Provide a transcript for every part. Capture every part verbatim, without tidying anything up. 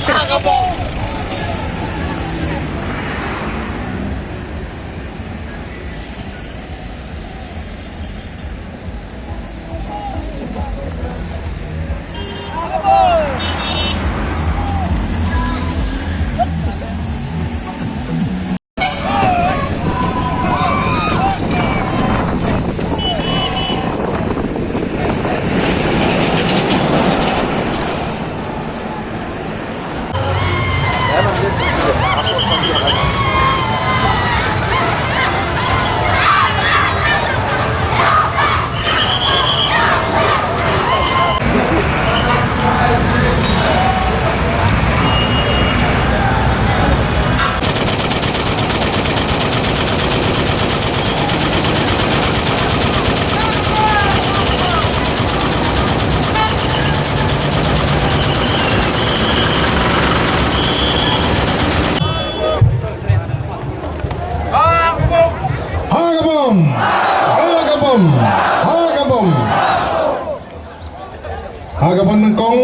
Ha ka bom! Ha ka bom! Ha ka bom! Ha ka bom nyngkong,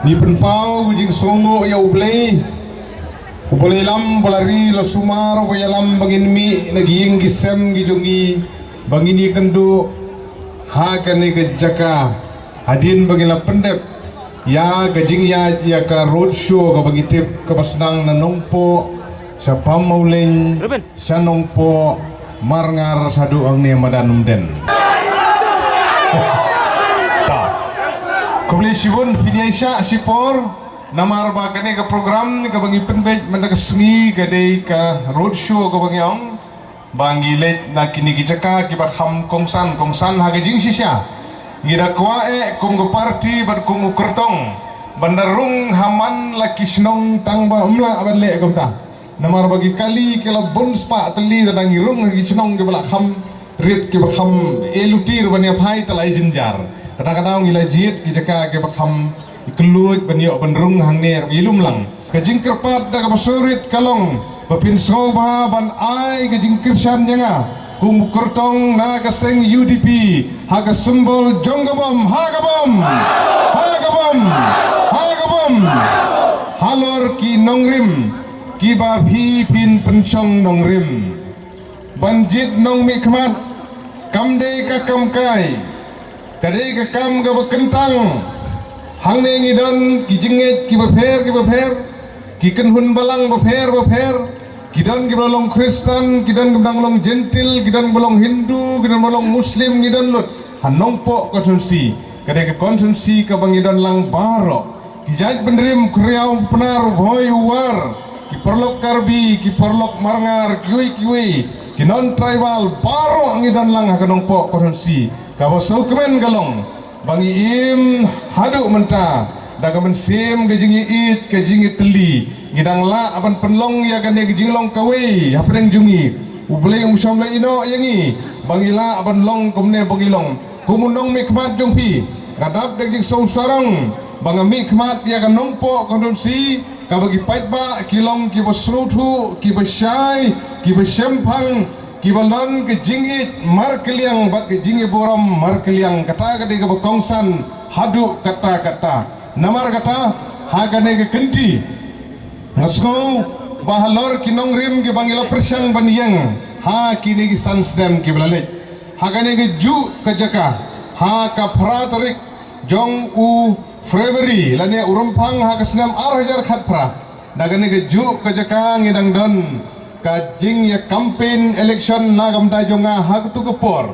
ngi pynpaw ka jingsngewnguh ïa U Blei. U Blei lam ba la ri la sumar, uba ïalam ba ngin mih na ki ïing ki sem ki jong ngi, ba ngin ïakynduh ha kane ka jaka. Hadien ba ngi la pyndep ïa ka jingïaid ïa ka road show kaba ngi tip kaba sdang na Nongpoh, sha Pam Mawleng, sha Nongpoh, Marngar, shaduh hangne Madan Umden. Ta. Khublei shibun, phin ïaishah shipor, namar ba kane ka program kaba ngi pynbeit mynta ka sngi ka dei ka road show kaba ngi ong ba ngi leit na kine ki jaka kiba kham kongsan kongsan ha ka jingshisha. Ngi da kwah eh kum ka party bad kum u kyrtong ban da rung ha man la ki shnong tang ba ym lah ban leh kumta. Namar ba ki kali ki la bun spah tylli, tang ngi rung ha ki shnong kiba la kham rit kiba kham eh lutir ban ïaphai, ta la i jynjar. Tang ka daw ngi la jied ki jaka kiba kham kylluid ban ïoh ban rung hangne ruh i lum lang. Ka jingkyrpad da kaba sngewrit ka long ba phin sngewbha ban ai ka jingkyrshan ïa nga kum u kyrtong na ka seng U D P ha ka symbol jong ka bom, ha ka bom, ha ka bom, ha ka bom. Halor ki nongrim kiba phi phin pynshong nongrim. Ban jied nongmihkhmat kam dei ka kam kai, ka dei ka kam kaba kyntang. Hangne ngi don ki jingngeit kiba pher kiba pher, ki kynhun balang bapher bapher, ki don kiba long Khristan, ki don kiba dang long Jentil, ki don kiba long Hindu, ki don kiba long Muslim, ngi don lut ha Nongpoh constituency. Ka dei ka constituency kaba ngi don lang baroh. Ki jait bynriem, u Khriaw, u Pnar, u Bhoi, u War, ki paralok Karbi, ki paralok Marngar, kiwei kiwei, ki non tribal, baroh ngi don lang ha ka Nongpoh constituency. Kaba sngewkmen ka long ba ngi im haduh mynta da ka mynsiem ka jingïeit, ka jingïatylli. Ngi dang lah ban pynlong ïa kane ka jinglong kawei hapdeng jong ngi. U Blei um shym la ïehnoh ïa ngi ba ngi lah ban long kumne ba ngi long. Kum u nongmihkhmat jong phi, nga dap da ka jingsngew sarong ba nga mihkhmat ïa ka Nongpoh constituency, kaba ki paidbah ki long kiba sngewthuh, kiba shai, kiba shemphang, kiba don ka jingïeit markylliang bad ka jingïaburom markylliang. Kata ka dei kaba kongsan haduh katta katta. Namar kata, ha kane ka kynti nga sngew ba halor ki nongrim kiba ngi la pyrshang ban ïeng ha kine ki san snem kiba la leit, ha kane kajuh ka jaka, ha ka phra tarik jong u February lane u Rymphang ha ka snem ar hajar khatphra, da kane kajuh ka jaka ngi dang don ka jingïa campaign election na ka bynta jong nga ha katu ka por.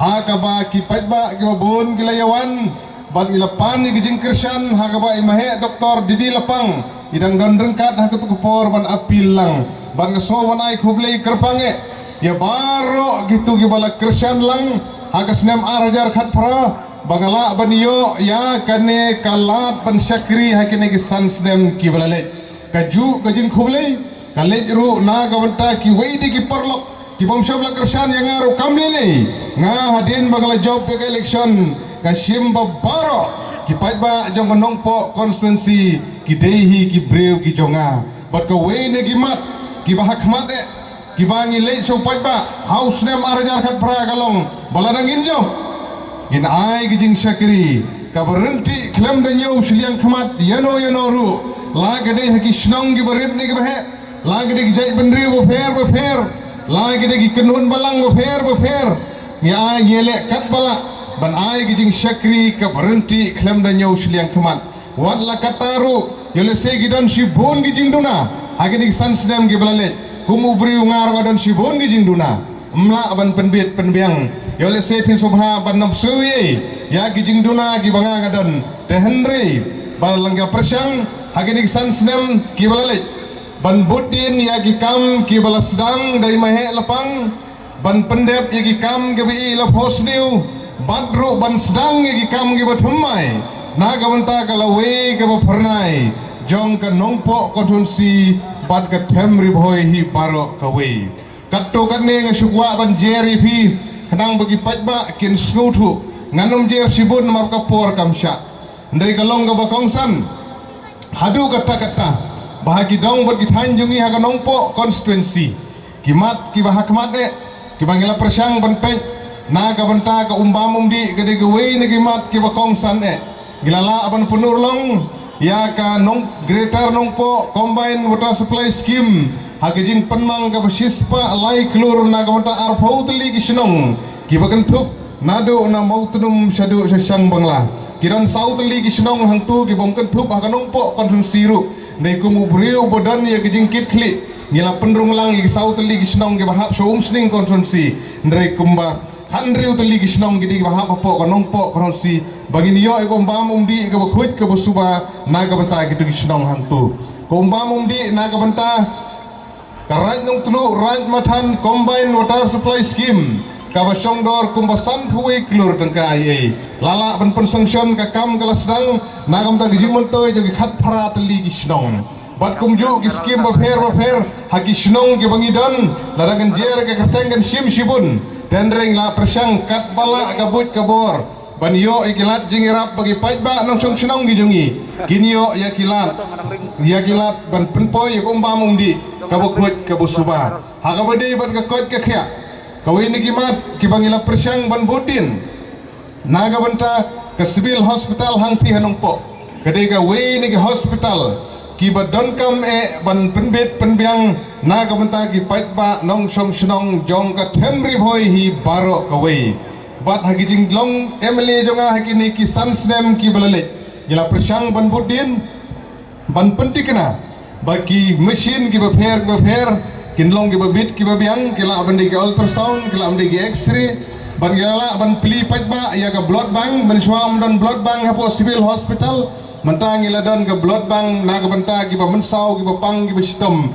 Ha kaba ki paidbah kiba bun ki la ïawan bad ngi la pan ïa ka jingkyrshan, ha kaba i Maheh Doktor Didi Lapang i dang don ryngkat ha katu ka por ban appeal lang. Bad nga sngew ban ai khublei kyrpang eh ïa baroh kitu kiba la kyrshan lang ha ka snem ar hajar khatphra ba nga lah ban ïoh ïa kane ka lad ban shakri ha kine ki san snem kiba la leit. Kajuh ka jingkhublei ka leit ruh na ka bynta kiwei de ki paralok ki bym shym la kyrshan ïa nga ruh kam lei lei. Nga hadien ba nga la jop ïa ka election, ka shim ba baroh ki paidbah jong ka Nongpoh constituency ki dei hi ki briew ki jong nga. Bad kawei na ki mat kiba ha khmat eh, kiba ngi leit sha u paidbah ha u snem ar hajar khatphra ka long ba lada ngin jop, ngin ai ka jingshakri kaba ryntih khlem da ñiew shiliang khmat ïano ïano ruh. La ka dei ha ki shnong kiba rit ne kiba heh, la ka dei ki jaitbynriew bapher bapher, la ka dei ki kynhun balang bapher bapher, ngi ai ngi leh katba lah ban ai ki jingshakri kaba ryntih khlem da ñiew shiliang khmat. Wat la katta ruh, ïoh lehse ki don shibun ki jingduna ha kine ki san snem kiba la leit. Kum u briew nga ruh nga don shibun ki jingduna. Ym lah ban pynbit pynbiang. Ïoh lehse phi sngewbha ban ym sngewsih ïa ki jingduna kiba nga nga don. Te hynrei ba la nga pyrshang ha kine ki san snem kiba la leit ban bud dien ïa ki kam kiba la sdang da i Maheh Lapang, ban pyndep ïa ki kam kiba i la phohsniew, bad ruh ban sdang ïa ki kam kiba thymmai na ka bynta ka lawei kaba phyrnai jong ka Nongpoh constituency bad ka Them Ri Bhoi hi baroh kawei. Katto katne nga shu kwah ban jer ïa phi khnang ba ki paidbah kin sngewthuh. Ngan ym jer shibun namar ka por kam shah. Hynrei ka long kaba kongsan haduh katta katta ba ha ki dong bad ki thaiñ jong ngi ha ka Nongpoh constituency, ki mat kiba ha khmat eh kiba ngi la pyrshang ban peit na ka bynta ka umbam umdih ka dei kawei na ki mat kiba kongsan eh. Ngi la lah ban pynurlong ïa ka Nong Greater Nongpoh Combined Water Supply Scheme ha ka jingpynmang kaba shispah lai klur na ka bynta arphew tylli ki shnong kiba kynthup naduh na Mawtnum shaduh sha Shangbangla. Ki don saw tylli ki shnong hangtu kibym kynthup ha ka Nongpoh constituency ruh. Hynrei kum u briew ba don ïa ka jingkitkhlieh, ngi la pynrung lang ïa ki saw tylli ki shnong kiba hap sha Umsning constituency. Hynrei kumba khathynriew tylli ki shnong ki dei kiba hap hapoh ka Nongpoh constituency ba ngin ïoh ïa ka umbam umdih kaba khuid kaba suba na ka bynta kito ki shnong hangtu. Ka umbam umdih na ka bynta ka Raid Nongtluh, Raid Mathan Combined Water Supply Scheme kaba shongdor kumba sanphew wei klur tyngka. Ïa la lah ban pynsanction, ka kam ka la sdang na ka bynta ka jingmyntoi jong ki khatphra tylli ki shnong. Bad kumjuh ki skim bapher bapher ha ki shnong kiba ngi don, lada ngan jer ka kyrteng kan shim shibun. Te hynrei la pyrshang katba lah ka buit ka bor ban ïoh ïa ki lad jingïarap ba ki paidbah nongshong shnong ki jong ngi kin ïoh ïa ki lad, ïa ki lad ban pynpoi ïa ka umbam umdih kaba khuid kaba suba ha kaba dei bad ka koit ka khiah. Kawei na ki mat kiba ngi la pyrshang ban bud dien na ka bynta ka Civil Hospital hangtei ha Nongpoh. Ka dei kawei na ki hospital kiba donkam eh ban pynbit pynbiang na ka bynta ki paidbah nongshong shnong jong ka Them Ri Bhoi hi baroh kawei. Bad ha ki jinglong M L A jong nga ha kine ki san snem kiba la leit, ngi la pyrshang ban bud dien ban pynthikna ba ki machine kiba pher kiba pher kin long kiba bit kiba biang, ki lah ban dei ki ultrasound, ki lah ban dei ki X-ray, ban ki lah ban plie paidbah ïa ka blood bank. Mynshuwa ym don blood bank hapoh Civil Hospital, mynta ngi la don ka blood bank na ka bynta kiba mynsaw, kiba pang, kiba shitom,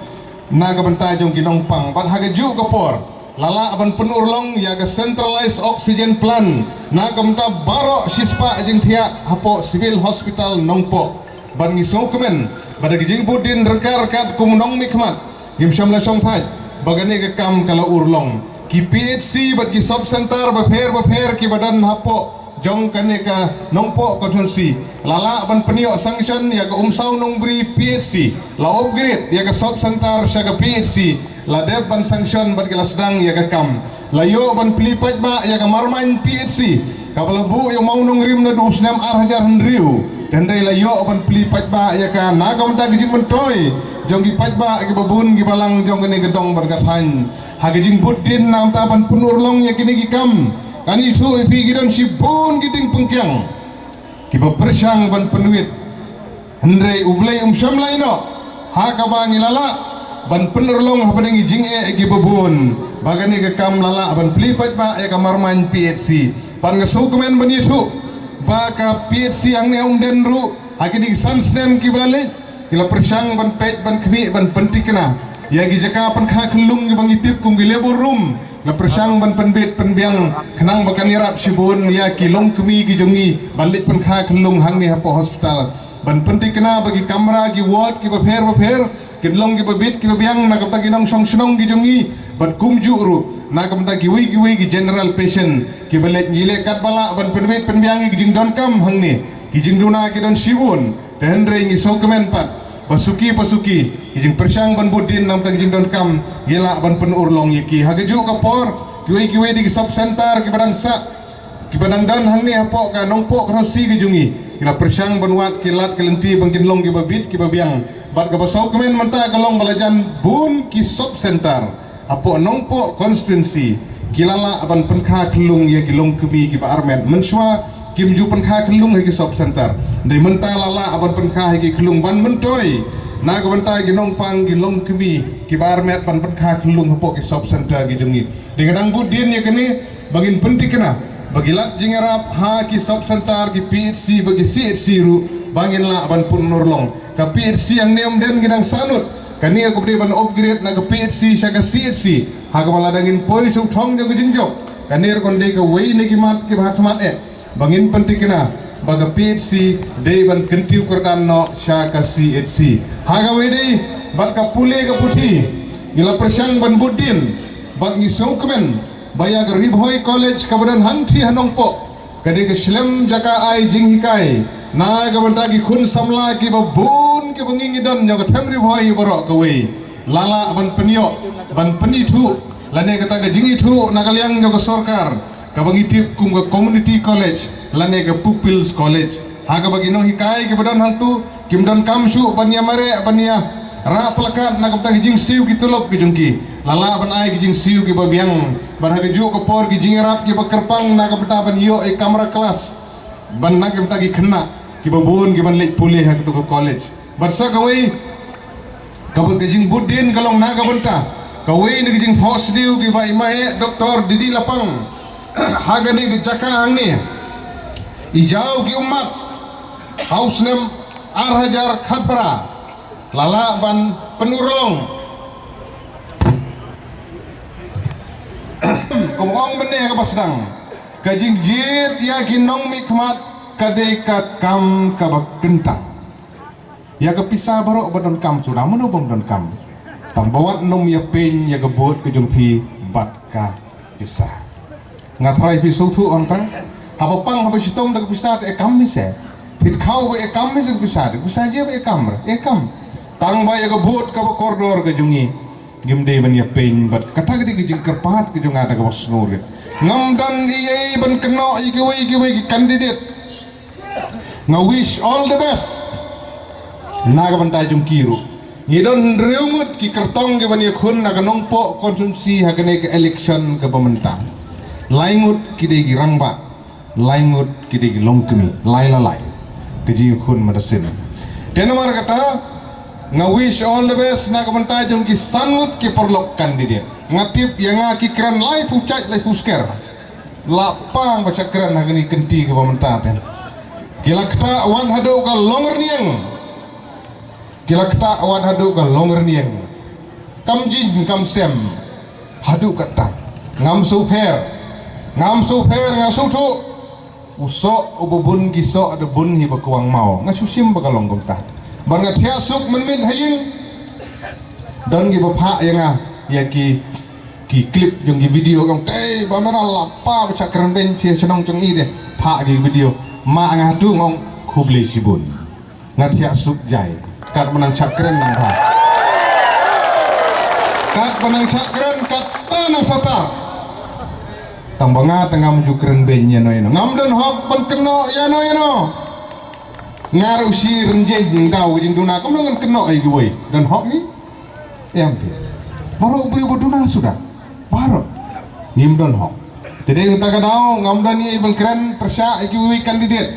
na ka bynta jong ki nongpang. Bad ha kajuh ka por la lah ban pynurlong ïa ka centralized oxygen plant na ka bynta baroh shispah jingthiah hapoh Civil Hospital Nongpoh. Bad ngi sngewkmen ba da ka jingbud dien ryngkat ryngkat kum u nongmihkhmat, ngim shym la shongthait ba kane ka kam ka la urlong. Ki P H C bad ki sub center bapher bapher kiba don hapoh jong kane ka Nongpoh constituency la lah ban pynïoh sanction ïa ka Umsaw Nongbri P H C, la upgrade ïa ka sub center sha ka P H C, la dep ban sanction bad ki la sdang ïa ka kam. La ïoh ban plie paidbah ïa ka Marmain P H C kaba la buh ïa u mawnongrim naduh u snem ar hajar hynriew. Te hynrei la ïoh ban plie paidbah ïa ka na ka bynta ka jingmyntoi jong ki paidbah kiba bun kiba lang jong kane ka dong bad ka thaiñ. Ha ka jingbud dien na ka bynta ban pynurlong ïa kine ki kam, ngan ïathuh ïa phi ki don shibun ki dieng pyngkiang kiba pyrshang ban pynwit. Hynrei U Blei um shym la ïehnoh ha kaba ngi la lah ban pynurlong hapdeng ki jingeh kiba bun ba kane ka kam la lah ban plie paidbah ïa ka Marmain P H C. Bad nga sngewkmen ban ïathuh ba ka P H C hangne Umden ruh ha kine ki san snem kiba la leit, ki la pyrshang ban peit ban khmih ban pynthikna ïa ki jaka pynkha khyllung kiba ngi tip kum ki labor room. La pyrshang ban pynbit pynbiang khnang ba kan ïarap shibun ïa ki longkmie ki jong ngi ban leit pynkha khyllung hangne hapoh hospital, ban pynthikna ba ki kamra, ki ward kiba pher bapher kin long kiba bit kiba biang na ka bynta ki nongshong shnong ki jong ngi. Bad kumjuh ruh na ka bynta kiwei kiwei ki general patient kiba leit, ngi leh katba lah ban pynbit pynbiang ïa ki jingdonkam hangne. Ki jingduna ki don shibun, te hynrei ngi sngewkmen pat ba suki pa suki ki jingpyrshang ban bud dien na ka bynta ki jingdonkam ngi lah ban pynurlong ïa ki. Ha kajuh ka por kiwei kiwei de ki sub center kiba dang sah, kiba dang don hangne hapoh ka Nongpoh constituency ka jong ngi, Ki la pyrshang ban wad ki lad ki lynti ban kin long kiba bit kiba biang. Bad kaba sawkmen mynta ka long ba la jan bun ki sub center hapoh Nongpoh constituency ki la lah ban pynkha khyllung ïa ki longkmie kiba armet. Mynshuwa kim ju pynkha khyllung ha ki sub center. Dei mynta la lah ban pynkha ha ki khyllung ban myntoi na ka bynta ki nongpang ki longkmie kiba armet ban pynkha khyllung hapoh ki sub center ki jong ngi. Dei ka dang bud dien ïa kane ba ngin pynthikna ba ki lad jingïarap ha ki sub center, ki P H C bad ki C H C ruh ba ngin lah ban pynurlong. Ka P H C hangne ym dei ki dang sahnut, kane ka dei ban upgrade na ka P H C sha ka C H C. Ha kaba lada ngin poi sha u thong jong ka jingjop, kane ruh kan dei kawei na ki mat kiba ha khmat eh ba ngin pynthikna ba ka P H C dei ban kyntiew kyrdan noh sha ka C H C. Ha kawei dei bad ka pule ka puthi, ngi la pyrshang ban bud dien bad ngi sngewkmen ba ïa ka Ri Bhoi College kaba don hangthie ha Nongpoh ka dei ka shlem jaka ai jinghikai na ka bynta ki khun samla kiba bun kiba ngi ngi don ïa ka them Ri Bhoi baroh kawei. La lah ban pynïoh, ban pynithuh lane kata ka jingithuh na ka liang jong ka sorkar kaba ngi tip kum ka community college lane ka pupils college. Ha kaba ki nonghikai kiba don hangtu kim donkam shuh ban ïa mareh ban ïa rah plakat na ka bynta ki jingsiew ki tulop ki jong ki. La lah ban ai ki jingsiew kiba biang bad ha kajuh ka por ki jingïarap kiba kyrpang na ka bynta ban ïoh ïa kamra klas ban na ka bynta ki khynnah kiba bun kiban leit pule ha katu ka college. Bad sa kawei ka bud ka jingbud dien ka long na ka bynta kawei na ka jingphohsniew kiba i ma eh Doktor Didi Lapang ha kane ka jaka hangne. I jaw ki ummat ha u snem ar hajar khatphra la lah ban pynurlong. Kum ong mynne ha kaba sdang ka jingjied ïa ki nongmihkhmat ka dei ka kam kaba kyntang. Ïa ka pisa baroh ba donkam suda, mano bym donkam? Tang ba wat nym ïa pyn ïa ka vote ka jong phi bad ka pisa. Nga trai phi sngewthuh ong tang. Haba pang haba shitom da ka pisa te kam mi se. Thit khaw ba e kam mi se ka pisa, da ka pisa je ba e kam ra, e kam. Tang ba ïa ka vote kaba kordor ka jong ngi ngim dei ban ïa pyn bad kata ka dei ka jingkyrpad ka jong nga da kaba sngewrit. Ngam don ei ei ban kynnoh ïa kiwei kiwei ki candidate. Nga wish all the best na ka bynta jong ki ruh. Ngi don hynriew ngut ki kyrtong kiban ïakhun na ka Nongpoh constituency ha kane ka election kaba mynta. Lai ngut ki dei ki rangbah, lai ngut ki dei ki longkmie, lai la lai. Ka jingïakhun mynta sien. Te namar kata nga wish all the best na ka bynta jong ki san ngut ki paralok candidate. Nga tip ïa nga ki kren laiphew jait laiphew sker. La pang ba shah kren ha kane ka kynti kaba mynta te. Ki la ktah wat haduh ka longrynïeng. Ki la ktah wat haduh ka longrynïeng. Kam jin kam sem haduh katta. Ngam sngewpher. Ngam sngewpher, nga sngewthuh. U soh uba bun ki soh da bun hi ba kwang maw. Nga sngewshim ba ka long kumta. Bad nga thiah suk mynmiet ha ïing. Don kiba phah ïa nga ïa ki ki clip jong ki video kong tei ba mera la pa ba shah kren beiñ phi shnong jong i de. Phah ki video ma nga tu ngong khublei shibun. Nga thiah suk jai. Kat ba nang shah kren nang ba. Kat ba nang shah kren kat ta nang sata. Tang ba nga ta ngam ju kren beiñ ïa no ïa no. Ngam don hok ban kynnoh ïa no ïa no. Nga ruh shi rynjeng daw jingduna kam don ngan kynnoh ïa kiwei. Don hok hi. Em phi. Baroh briew ba duna suda. Baroh. Ngim don hok. Te dei kata ka daw ngam don ïa i ban kren pyrshah ïa kiwei candidate.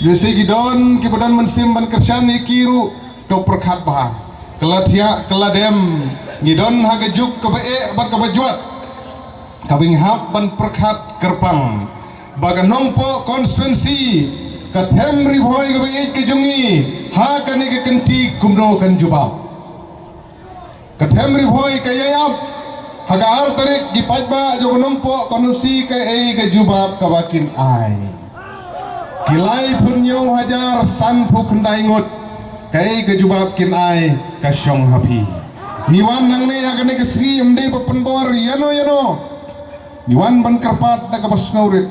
Jong se ki don kiba don mynsiem ban kyrshan ïa ki ruh to pyrkhat bha. Ka la thiah ka la dem ngi don ha ka juk kaba eh bad kaba jwat. Kaba ngi hap ban pyrkhat kyrpang ba ka Nongpoh constituency ka them Ri Bhoi kaba ïeit ka jong ngi ha kane ka kynti kumno kan jubab. Ka them Ri Bhoi ka ïai ap ha ka ar tarik ki paidbah jong ka Nongpoh constituency kaei ka jubab kaba kin ai. Ki laiphew hajar sanphew khyndai ngut kaei ka jubab kin ai ka shong ha phi. Ngi wan nangne ha kane ka sngi ym dei ba pynbor ïano ïano. Ngi wan ban kyrpad da kaba sngewrit.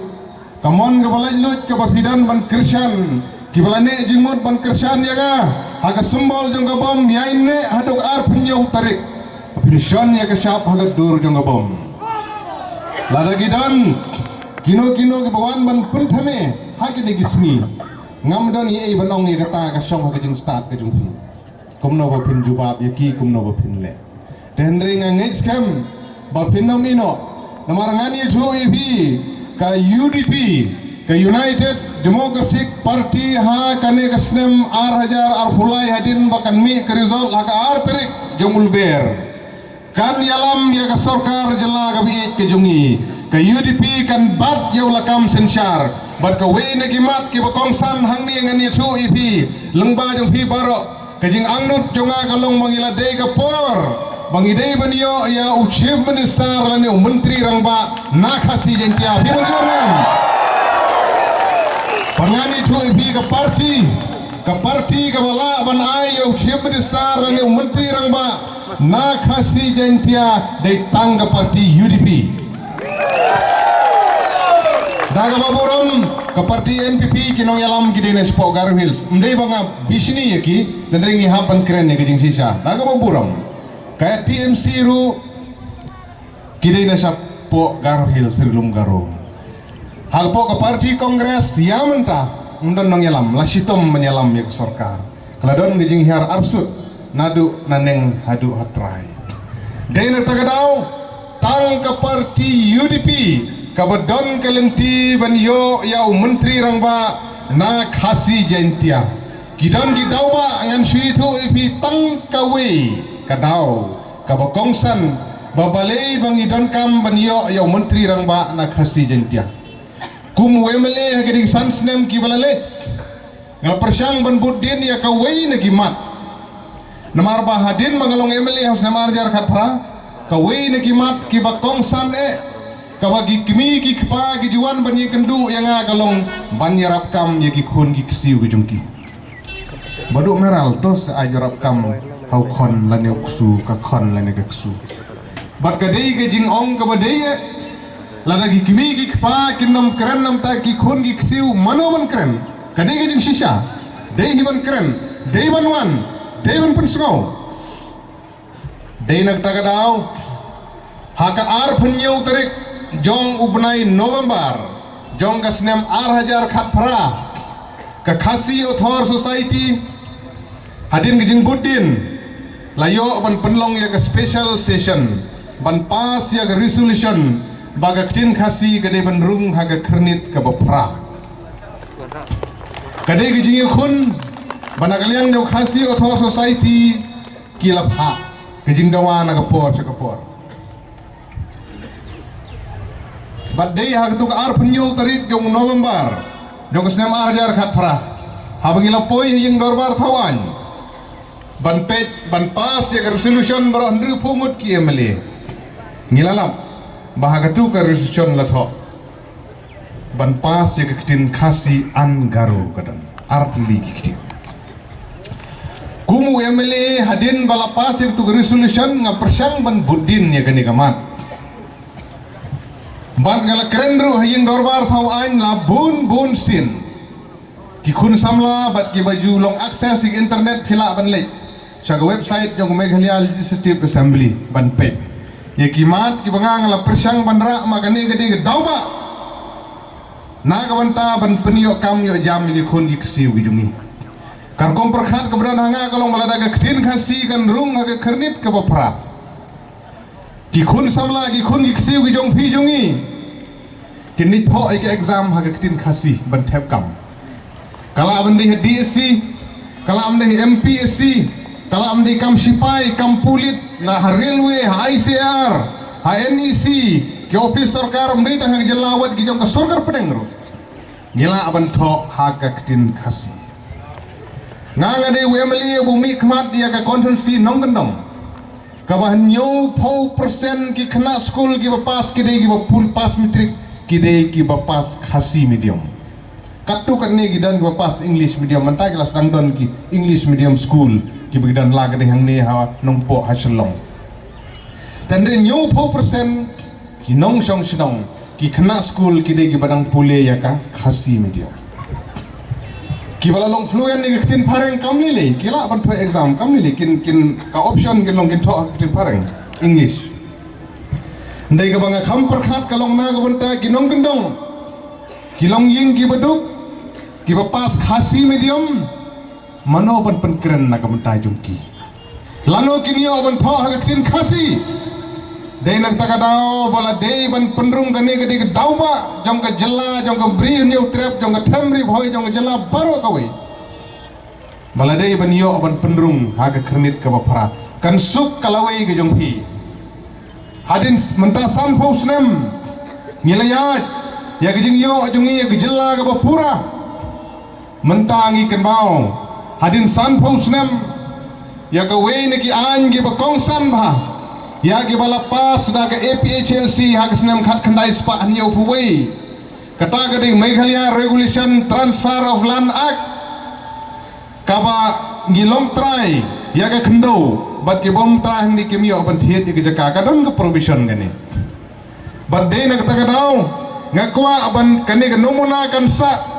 Ka mon kaba laitluid kaba phi don ban kyrshan kiba la neh jingmut ban kyrshan ïa ka ha ka symbol jong ka bom ïaineh haduh arphew hynñiew tarik. Phin shon ïa ka shap ha ka dur jong ka bom. Lada ki don kino kino kiba wan ban pynthame ha kine ki sngi. Ngam don ei ei ban ong ïa kata ka shong ha ka jingstad ka jong phi. Kumno ba phin jubab ïa ki, kumno ba phin leh. Te hynrei nga ngeit skhem ba phin ym ïehnoh. Namar ngan ïathuh ïa phi, ka U D P, ka United Democratic Party, ha kane ka snem ar hajar arphew lai, hadien ba kan mih ka result ha ka ar tarik jong u Lber, kan ïalam ïa ka sorkar jylla kaba ïeit ka jong ngi. Ka U D P kan bat ïa u lakam synshar. Bad kawei na ki mat kiba kongsan hangne ngan ïathuh ïa phi lyngba jong phi baroh. Ka jingangnud jong nga ka long ba ngi la dei ka por ba ngi dei ban ïoh ïa u Chief Minister lane u Myntri Rangbah na Khasi Jaiñtia. Phi ban ïoh ne em? Bad ngan ïathuh ïa phi, ka party, ka party kaba lah ban ai ïa u Chief Minister lane u Myntri Rangbah na Khasi Jaiñtia dei tang ka party U D P. Da kaba burom, ka party N P P ki nongïalam ki dei na shapoh Garo Hills. Ym dei ba nga bishni ïa ki, tang ba ngi hap ban kren ïa ka jingshisha. Da kaba burom, ka T M C ruh ki dei na shapoh Garo Hills, Ri Lum Garo. Hapoh ka party Congress ïa mynta ym don nongïalam, la shitom ban ïalam ïa ka sorkar. Ka la don ka jinghiar arsut naduh naneng haduh ha trai. Dei na kata ka daw, tang ka party U D P kaba don ka lynti ban ïoh ïa u Myntri Rangbah na Khasi Jaiñtia. Ki don ki daw ba ngan shu ïathuh ïa phi tang kawei ka daw kaba kongsan, ba balei ba ngi donkam ban ïoh ïa u Myntri Rangbah na Khasi Jaiñtia. Kum u M L A ha ki dei san snem kiba la leit, nga la pyrshang ban bud dien ïa kawei na ki mat. Namar ba hadien ba nga long M L A ha u snem ar hajar khatphra, kawei na ki mat kiba kongsan eh, kaba ki kmie ki kpa ki ju wan ban ïakynduh ïa nga ka long ban ïarap kam ïa ki khun ki ksiew ki jong ki. Baduh Meral, to sa ai ïarap kam ha u khon lane u ksu, ka khon lane ka ksu. Bad ka dei ka jingong kaba dei eh, lada ki kmie ki kpa kin nym kren namar ki khun ki ksiew, mano ban kren? Ka dei ka jingshisha. Dei hi ban kren, dei ban wan, dei ban pynsngew. Dei na kata ka daw, ha ka arphew hynñiew tarik jong u bnai November jong ka snem ar hajar khatphra, ka Khasi Author Society, hadien ka jingbud dien, la ïoh ban pynlong ïa ka special session ban pass ïa ka resolution ba ka ktien Khasi ka dei ban rung ha ka khyrnit kaba phra. Ka dei ka jingïakhun ba na ka liang jong Khasi Author Society ki la phah ka jingdawa na ka por sha ka por. Bad dei ha katu ka arphew hynñiew tarik jong November jong ka snem ar hajar khatphra, haba ngi la poi ha ïing dorbar thaw aiñ ban peit, ban pass ïa ka resolution baroh hynriewphew ngut ki M L A, ngi la lap ba ha katu ka resolution la thoh ban pass ïa ka ktien Khasi and Garo, ka don artylli ki ktien. Kum u M L A, hadien ba la pass ïa katu ka resolution, nga pyrshang ban bud dien ïa kane ka mat. Bad nga la kren ruh ha ïing dorbar thaw aiñ la bun bun sien. Ki khun samla bad kiba ju long access ïa ka internet, phi lah ban leit sha ka website jong ka Meghalaya Legislative Assembly ban peit ïa ki mat kiba nga, nga la pyrshang ban rah, ma kane ka dei ka daw ba na ka bynta ban pynïoh kam ïoh jam ïa ki khun ki ksiew ki jong ngi. Ka rukom pyrkhat kaba don ha nga ka long ba lada ka ktien Khasi kan rung ha ka khyrnit kaba phra, ki khun samla, ki khun ki ksiew ki jong phi jong ngi kin leit thoh ïa ka exam ha ka ktien Khasi ban thep kam. Ka lah ban dei ha D S C, ka lah ban dei ha M P S C, ka lah ban dei kam sipai, kam pulit, na ha railway, ha I C A R, ha N E C, ki ophis sorkar, ym dei tang ha ka jylla wat, ki jong ka sorkar pdeng ruh ngi lah ban thoh ha ka ktien Khasi. Nga, nga dei u M L A ba mih khmat ïa ka constituency Nongkyndong, kaba hynñiewphew percent ki khynnah skul kiba pass ki dei kiba pul pass matric, ki dei kiba pass Khasi medium. Katto katne ki don kiba pass English medium, mynta ki la sdang don ki English medium school kiba ki don la ka dei hangne ha Nongpoh ha Shillong. Tang hynñiewphew percent ki nongshong shnong, ki khynnah skul ki dei kiba dang pule ïa ka Khasi medium. Kiba la long fluent ïa ka ktien phareng kam lei lei, ki lah ban thoh exam kam lei lei, kin, kin, ka option kin long kin thoh ka ktien phareng, English. Hynrei kaba nga kham pyrkhat ka long na ka bynta ki Nongkyndong, ki longïing kiba duk, Kiba pass Khasi medium, mano ban pynkren na ka bynta jong ki? Lano kin ïoh ban thoh ha ka ktien Khasi? Dei na kata ka daw ba la dei ban pynrung kane ka dei ka daw ba jong ka jylla, jong ka Bri Hynñiewtrep, jong ka Them Ri Bhoi, jong ka jylla baroh kawei. Ba la dei ban ïoh ban pynrung ha ka khyrnit kaba phra. Kan suk ka lawei ka jong phi. Hadien s-, mynta sanphew snem ngi la ïaid ïa ka jingïoh jong ngi ïa ka jylla kaba pura. Mynta ngi kynmaw hadien sanphew snem ïa kawei na ki aiñ kiba kongsan bha ïa kiba la pass da ka A P H L C ha ka snem khatkhyndai spah hynñiewphew wei. Kata ka dei Meghalaya Regulation Transfer of Land Act. Kaba ngi long trai ïa ka khyndew bad ki bym trai hangne kim ïoh ban thied ïa ka jaka, ka don ka provision kane. Bad dei na kata ka daw nga kwah ban kane ka nomuna kan sah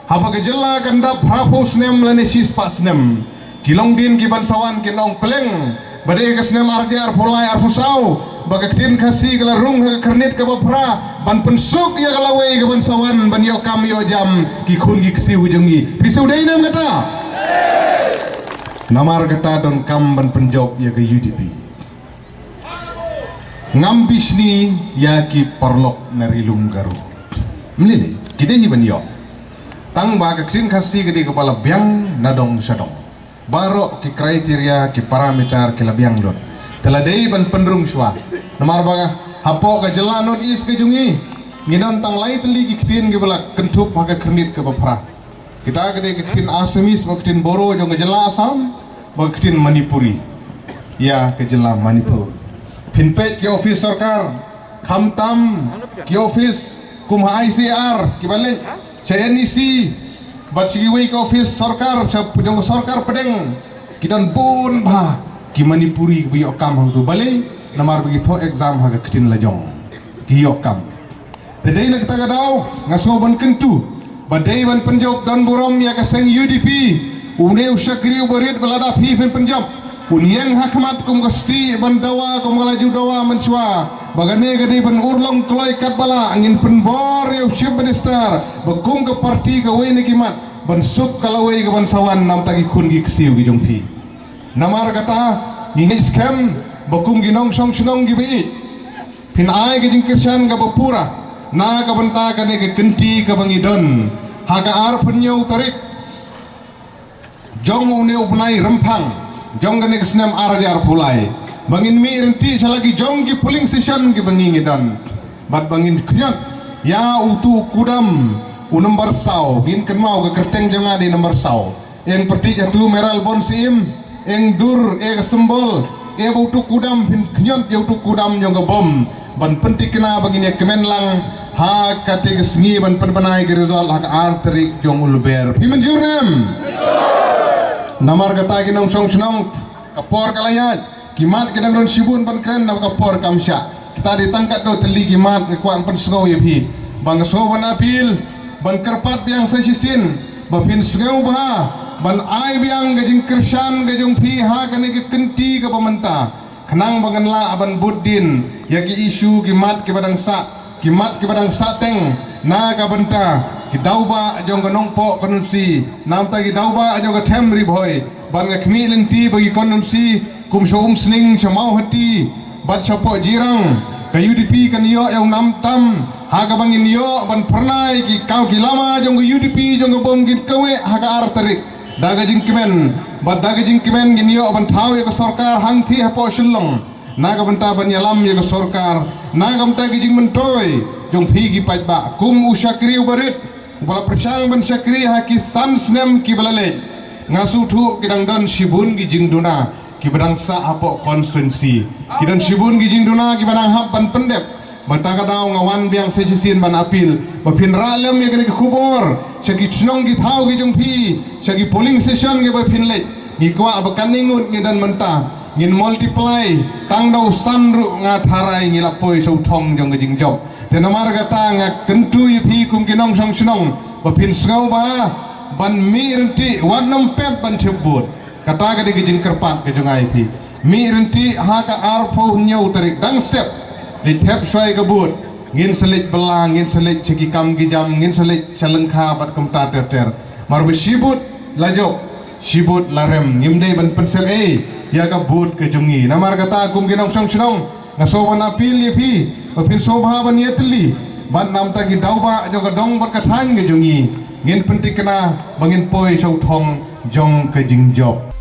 haba ka jylla kan dap phraphew snem lane shispah snem. Ki longdien ki ban sa wan kin ong pleng ba dei ka snem ar hajar arphew lai arphew saw ba ka ktien Khasi ka la rung ha ka khyrnit kaba phra ban pynsuk ïa ka lawei ka ban sa wan ban ïoh kam ïoh jam ki khun ki ksiew jong ngi. Phi siew dei ne em kata? Namar kata donkam ban pynjop ïa ka U D P. Ngam bishni ïa ki paralok na Ri Lum Garo. Mlili ki dei hi ban ïoh. Tang ba ka ktien Khasi ka dei kaba la biang na dong sha dong. Baroh ki criteria, ki parameter ki la biang lut. Te la dei ban pynrung shuwa. Namar ba hapoh ka jylla North East ka jong ngi, ngi don tang lai tylli ki ktien kiba la kynthup ha ka khyrnit kaba phra. Kita ka dei ka ktien Assamese, ba ka ktien Boro jong ka jylla Assam, ba ka ktien Manipuri ïa ka jylla Manipur. Phin peit ki office sorkar, khamtam ki office kum ha I C A R kiba leit sha N E C, bad sha kiwei ki office sorkar, sha jong ka sorkar pdeng, ki don bun bha ki Manipuri kiba ïoh kam hangtu. Balei? Namar ba ki thoh exam ha ka ktien la jong ki ïoh kam. Te dei na kata ka daw nga sngew ban kyntu ba dei ban pynjop don burom ïa ka seng U D P. Une u shakri u barit ba lada phi phin pynjop, un ïeng ha khmat kum ka stieh ban dawa kum ka la ju dawa mynshuwa. Ba kane ka dei ban urlong kloi katba lah. Ngin pynbor ïa u Chief Minister ba kum ka party kawei na ki mat ban suk ka lawei ka ban sa wan na bynta ki khun ki ksiew ki jong phi. Namar kata ngi ngeit skhem ba kum ki nongshong shnong kiba ïeit, phin ai ka jingkyrshan kaba pura na ka bynta kane ka kynti kaba ngi don ha ka arphew hynñiew tarik jong une u bnai Rymphang jong kane ka snem ar hajar arphew lai, ba ngin mih ryntih sha la ki jong ki polling station kiba ngi ngi don. Bad ba ngin khñiot ïa utu u kudam u nombar saw, ngin kynmaw ka kyrteng jong nga dei nombar saw. Eng pyrthei jatu meral bon sim, eng dur e ka symbol, e ba utu kudam phin khñiot ïa utu kudam jong ka bom ban pynthikna ba ngin ïa kmen lang ha kata ka sngi ban pynbna ïa ka result ha ka ar tarik jong u Lber. Phi mynjur ne em? Namar kata ki nongshong shnong, ka por ka la ïaid. Ki mat ki dang don shibun ban kren na ka por kam shah. Kita dei tang katto tylli ki mat nga kwah pynsngew ïa phi. Ba nga sngew ban appeal ban kyrpad biang sa shisien ba phin sngew bha ban ai biang ka jingkyrshan ka jong phi ha kane ka kynti kaba mynta. Khnang ba ngan lah ban bud dien ïa ki issue ki mat kiba dang sah, ki mat kiba dang sah teng na ka bynta ki dawbah jong ka Nongpoh constituency, na bynta ki dawbah jong ka Them Ri Bhoi. Ban nga khmih lynti ba ki constituency kum sha Umsning, sha Mawhati bad sha Pohjirang, ka U D P kan ïoh ïa u nam tam ha kaba ngin ïoh ban phyrnai ki kaw ki lama jong ka U D P jong ka bom kin kaweh ha ka ar tarik. Da ka jingkmen bad da ka jingkmen ngin ïoh ban thaw ïa ka sorkar hangthie hapoh Shillong. Na ka bynta ban ïalam ïa ka sorkar na ka bynta ki jingmyntoi jong phi ki paidbah. Kum u shakri u barit uba la pyrshang ban shakri ha ki san snem kiba la leit, nga sngewthuh ki dang don shibun ki jingduna kiba dang sah hapoh constituency. Ki don shibun ki jingduna kiba dang hap ban pyndep. Bad ta ka daw nga wan biang sa shisien ban appeal ba phin rah lem ïa kane ka khubor sha ki shnong ki thaw ki jong phi, sha ki polling station kiba phin leit. Ngi kwah ba kane ngut ngi don mynta ngin multiply, tang da u san ruh nga tharai ngi la poi sha u thong jong ka jingjop. Te namar kata nga kyntu ïa phi kum ki nongshong shnong ba phin sngew bha ban mih ryntih, wat nym pep ban shim vote. Kata ka dei ka jingkyrpad ka jong nga ïa phi. Mih ryntih ha ka arphew hynñiew tarik, dang step. Dei thep shuwa ïa ka vote. Ngin sa leit bylla, ngin sa leit sha ki kam ki jam, ngin sa leit sha lyngkha bad kumta ter ter. Namar ba shi vote la jop, shi vote la rem. Ngim dei ban pynsep ei ïa ka vote ka jong ngi. Namar kata kum ki nongshong shnong, nga sngewbha ban appeal ïa phi ba phin sngewbha ban ïatylli bad namar ki daw ba jong ka dong bad ka thaiñ ka jong ngi. Ngin pyntikna ba ngin poi sha u thong jong ka jingjop.